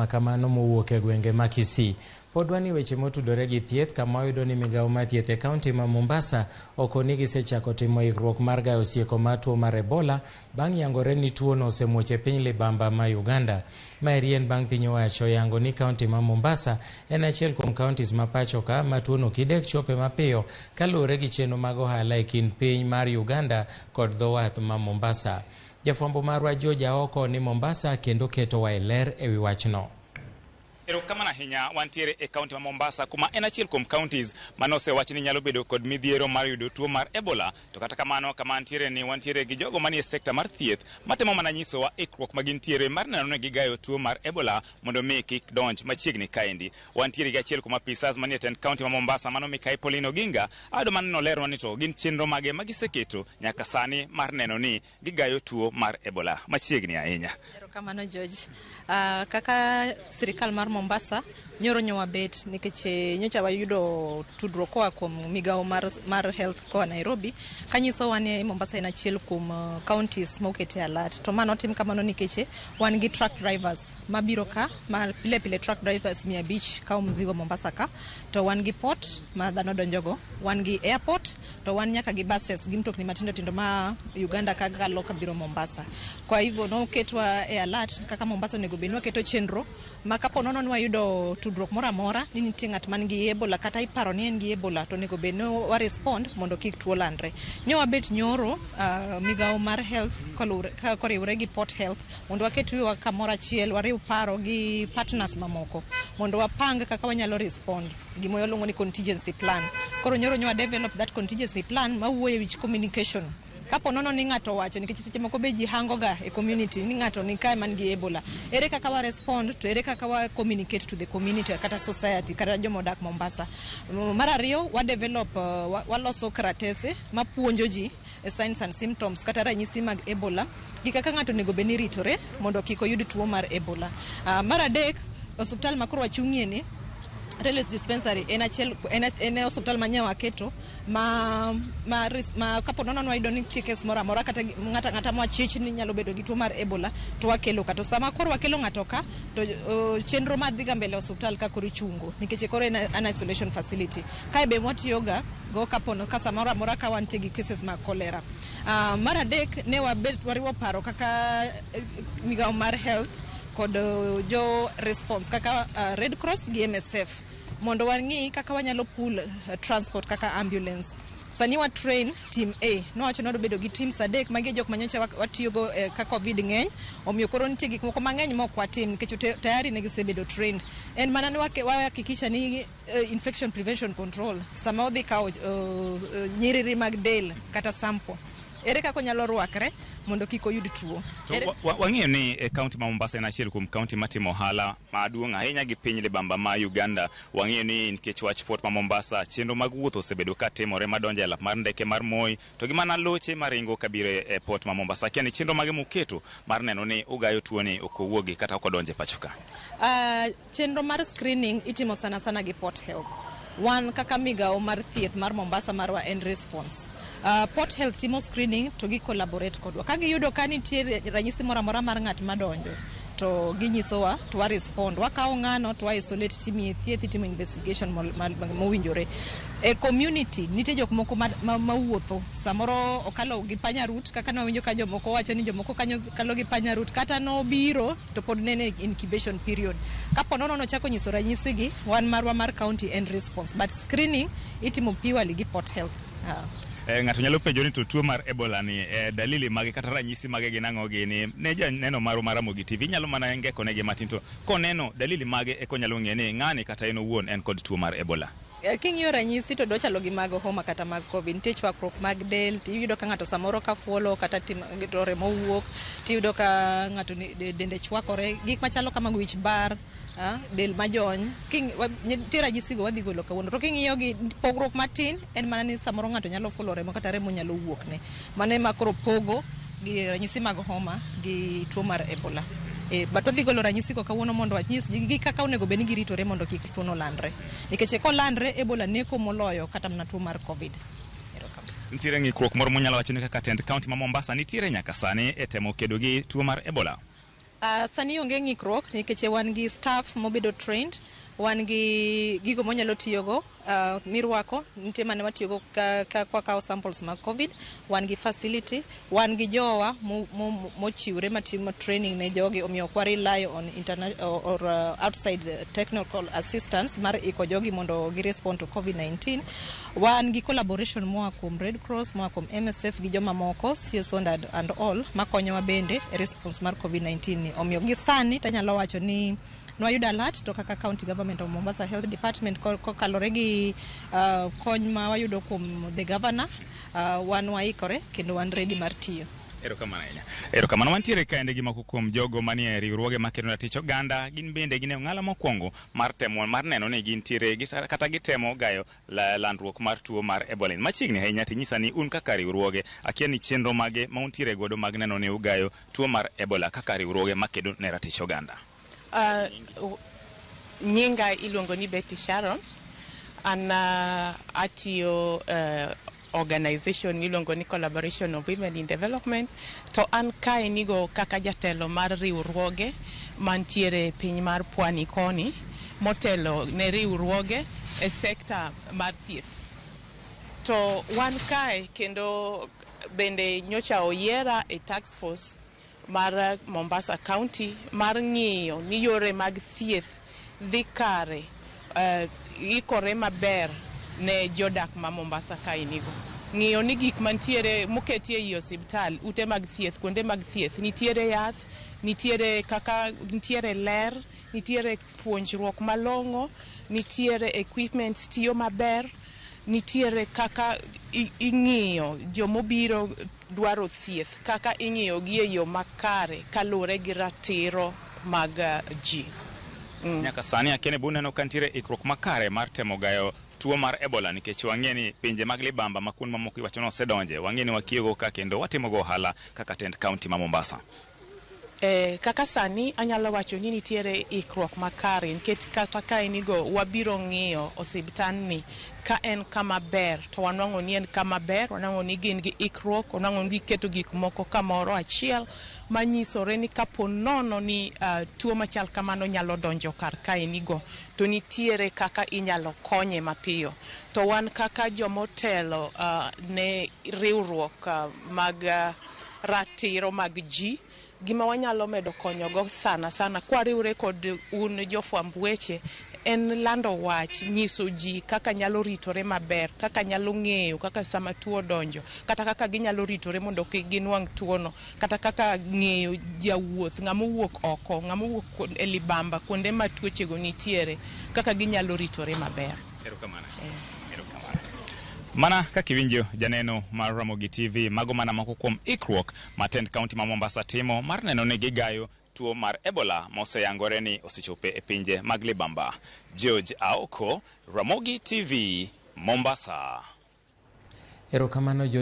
Makamano mowuok e gwenge ma Kisii. Pod wan e weche motudore gi thieth kama wayudo ni migawo mar thieth e kaunti ma Mombasa oko ni gisechako timo ikruok mar gayo sieko mar tuo mar Ebola bang' yangore ni tuono osemuoch e piny libamba ma Uganda. Maeri en bang' piny owacho yango ni kaunti ma Mombasa en achiel kuom kauntis ma pacho ka ma tuono kidek chope mapiyo kaluwore gi chenro mag ohala e kind piny mar Uganda kod dho wath ma Mombasa. Jafwambo marwa George Aoko ni Mombasa kendo ketowa e ler e wi wachno. Erokamano ahinya, wantiere e kaunti ma Mombasa kuma en achiel kuom counties mane osewach ni nyalo bedo kod midhiero mar yudo tuo mar Ebola. To kata kamano kama antiere ni wantiere gi jogo manie sekta mar thieth matemo mana nyisowa ikruok ma gintiere mar neno ni gigayo tuo mar Ebola mondo mi kik donj machiegni kaendi. Wantiere gi achiel kuom apisas manie tend kaunti ma Mombasa mano Mikai Pauline Oginga, ado mano nolerwa ni to gin chenro mage ma giseketo nyaka sani mar neno ni gigayo tuo mar Ebola machiegni ahinya. Erokamano George. Kaka sirikal mar Mombasa nyoro nyo wabet nikech nyocha wayudo tudruok koa kuom migawo mar health koa Nairobi kanyisowa ni Mombasa en achiel kuom counties mokete alert. To ma notim kamano nikech wan gi truck drivers mabiro ka ma pile pile truck drivers 500 kawo mzigo Mombasa ka, to wan gi port ma dhano donjogo, wan gi airport, to wan nyaka gi buses gi mtokni matindo tindo ma Uganda ka kalo kabiro Mombasa. Kwa hivyo noketwa e alert kaka Mombasa onego bed ni waketo chenro ma kapo nono ni wayudo tudruok moro amora ni nitie ng'at man gi Ebola kata iparo ni en gi Ebola to onego bed ni wa respond mondo kik tuo landre. Nyo wabet nyoro migawo mar health koriwre gi Port Health mondo waket wiwa kamoro achiel, wariw paro gi partners mamoko mondo wapang kaka wanyalo respond gima waluongo ni contingency plan. Koro nyoro nyo wa develop that contingency plan mawuoyo e wich communication. Kapo nono ni ng'ato owacho, nikech seche moko be ji hango ga e community ni ng'ato ni kae man gi Ebola, ere kaka wa respond to ere kaka wa communicate to the community kata society kata joma odak Mombasa. Mar ariyo, wa develop waloso karatese mapuonjo ji signs and symptoms kata ranyisi mag Ebola gi kaka ng'ato onego bed ni ritore mondo kik oyud tuo mar Ebola. Mar adek, osuptal ma koro wachung'ie ni Railways Dispensary en achiel en osuptal ma nyo waketo ma kapo nono wayudo ni nitie kes moro amora kata ng'ato ang'ata mwachich ni nyalo bedo gi tuo mar Ebola to wakelo ka. To sama koro wakelo ng'ato ka to chenro madhi ga mbele osuptal ka koro ichungo nikech koro en an isolation facility. Kae be mwatiyoga go kapo ka samoro amora ka wantie gi cases mag cholera. Mar adek, ne wabet wariwo paro kaka migawo mar health kod jo response kaka Red Cross gi MSF mondo wang'i kaka wanyalo pool transport kaka ambulance. Sani wa train team A, nowacho ni wadwa bedo gi teams adek, magi e jok manyocha watiyogo ka COVID ng'eny, omiyo koro nitie gik moko mang'eny mok watim nikech tayari ne gisebedo trained. En mana ni wahakikisha ni infection prevention control sama odhi kawo nyiriri mag del kata sample, ere kaka onyalo rwakre mondo kik oyud tuo. To wang'eyo ni e kaunti ma Mombasa en achiel kuom kaunti matimo ohala maduong' ahinya gi piny libamba ma Uganda. Wang'eyo ni nikech wach port ma Mombasa, chenro mag wuoth osebedo ka timore madonjo e alap mar ndeke mar Moi to gi mana loche maringo kabiro e port ma Mombasa. Akia ni chenro mage muketo mar neno ni ugayo tuoni ok owuogi kata ok odonjo e pacho ka. Chenro mar screening itimo sana sana gi Port Health. Wan kaka migawo mar thieth mar Mombasa marwa en response. Port Health timo screening to gi collaborate kodwa. Ka giyudo ka nitie ranyisi moro amora mar ng'at madonjo to ginyisowa to wa respond. Wakawo ng'ano to wa isolate, timiye thieth, itimo investigation mowinjore. E community nitie jok moko mawuotho samoro okalo gi panya route kaka nawinjo ka jomoko wacho ni jomoko kanyo kalo gi panya route kata nobiro to pod nene incubation period. Kapo nono nochako nyiso ranyisi gi, wan marwa mar county en response, but screening itimo purely gi Port Health. Ng'ato nyalo penjo ni to tuo mar Ebola ni dalili mage kata ranyisi mage gin ang'o gini? Ne janeno marwa mar Ramogi TV inyalo mana ngeko negi matin to koneno dalili mage eka onyalo ng'eyo ni ng'ani kata en owuon en kod tuo mar Ebola. King'iyo ranyisi to dochalo gi mag homa kata mag COVID. Nitie chwakruok mag del, tiyudo ka ng'ato samoro ka fuolo kata to remo wuok, tiyudo ka ng'ato dende chwakore, gik machalo kamago, wich bar, del majony. Nitie ranyisi go wadhi golo kawuono. To king'iyo gi pogruok matin en mana ni samoro ng'ato nyalo fuolo remo kata remo nyalo wuokne. Mano ema koro pogo gi ranyisi mag homa gi tuo mar Ebola. But wadhi golo ranyisi go kawuono mondo wanyis ji gi kaka onego bed ni giritore mondo kik tuono landre. Nikech kolandre, Ebola neko moloyo kata mana tuo mar COVID. Nitiere ng'ikruok moro munyalo wacho ni kaka tend kaunti ma Mombasa nitiere nyaka sani e temo kedo gi tuo mar Ebola? Sani onge ng'ikruok nikech wan gi staff mobedo trained, wan gi gigo monyalo tiyogo mirwako, nitie mane watiyogo ka wakawo samples mag COVID, wan gi facility, wan gi jowa mochiwre matimo training ne jogi, omiyo ok wa rely on or outside technical assistance mar iko jogi mondo gi respond to COVID-19. Wan gi collaboration moa kuom Red Cross, moa kuom MSF gi jomamoko, CSO and all, makonyowa bende e response mar COVID-19 ni. Omiyo gi sani tanyalo wacho ni nwayudo alert to kaka County Government of Mombasa Health Department kokalore gi kony ma wayudo kuom the governor, wan waikore kendo wan ready mar tiyo. Erokamano ahinya. Erokamano. Wantiere kaende gi moko kuom jogo manie riwruoge makedo ratich oganda, gin bende gin e ong'ala mokwongo mar temo mar neno ni gintiere kata gitemo gayo landruok mar tuo mar Ebola. Machiegni ahinya tinyisa ni un kaka riwruoge, akia ni chenro mage ma untiere godo mag neno ni ugayo tuo mar Ebola kaka riwruoge makedo ne ratich oganda. Nyinga iluongo ni Betty Sharon. An atiyo organization miluongo ni Collaboration of Women in Development. To an kae nigo kaka jatelo mar riwruoge mantiere piny mar Pwani koni, motelo ne riwruoge e sekta mar thieth. To wan kae kendo bende nyocha oyiera e task force mar Mombasa County mar ng'iyo ni yore mag thieth dhi kare, ikore maber ne jodak ma Mombasa kae nigo. Ng'iyo ni gik mantiere moketi ei osiptal, ute mag thieth, kuonde mag thieth, nitiere yath, nitiere kaka nitiere ler, nitiere puonjruok malong'o, nitiere equipment tiyo maber, nitiere kaka ing'iyo jomobiro dwaro thieth, kaka ing'iyo gi e yo makare kaluwore gi ratiro mag ji. Nyaka sani akia ni buneno ka nitiere ikruok makare mar temo gayo tuo mar Ebola, nikech wang'e ni pinje mag libamba ma kuond mamoko iwacho ni osedonje, wang'e ni wakiego ka kendo watimo go ohala kaka tend kaunti ma Mombasa. Kaka sani anyalo wacho ni nitiere ikruok makare, nikech kata ka inigo wabiro ng'iyo osiptandni ka en kama ber, to wanwang'o ni en kama ber, wanwang'o ni gin gi ikruok, wanwang'o ni giketo gik moko kamoro achiel manyisore ni kapo nono ni tuo machal kamano nyalo donjo kar kaenigo, to nitiere kaka inyalo konye mapiyo. To wan kaka jomotelo ne riwruok mag ratiro mag ji, gima wanyalo medo konyogo sana sana kwariwre kod un jofwamb weche en lando wach, nyiso ji kaka nyalo ritore maber, kaka nyalo ng'eyo kaka sama tuo odonjo, kata kaka ginyalo ritore mondo kik ginwang' tuono, kata kaka ng'eyo jawuoth, ng'ama owuok oko, ng'ama owuok e libamba, kuonde ma tuochego nitiere, kaka ginyalo ritore maber. Erokamano. Erokamano. Mana kaka iwinjo janeno mar Ramogi TV, mago mana moko kuom ikruok ma tend kaunti ma Mombasa timo mar neno ni gigayo tuo mar Ebola moseyangore ni osechopo e pinje mag libamba. George Aoko, Ramogi TV, Mombasa. Erokamano.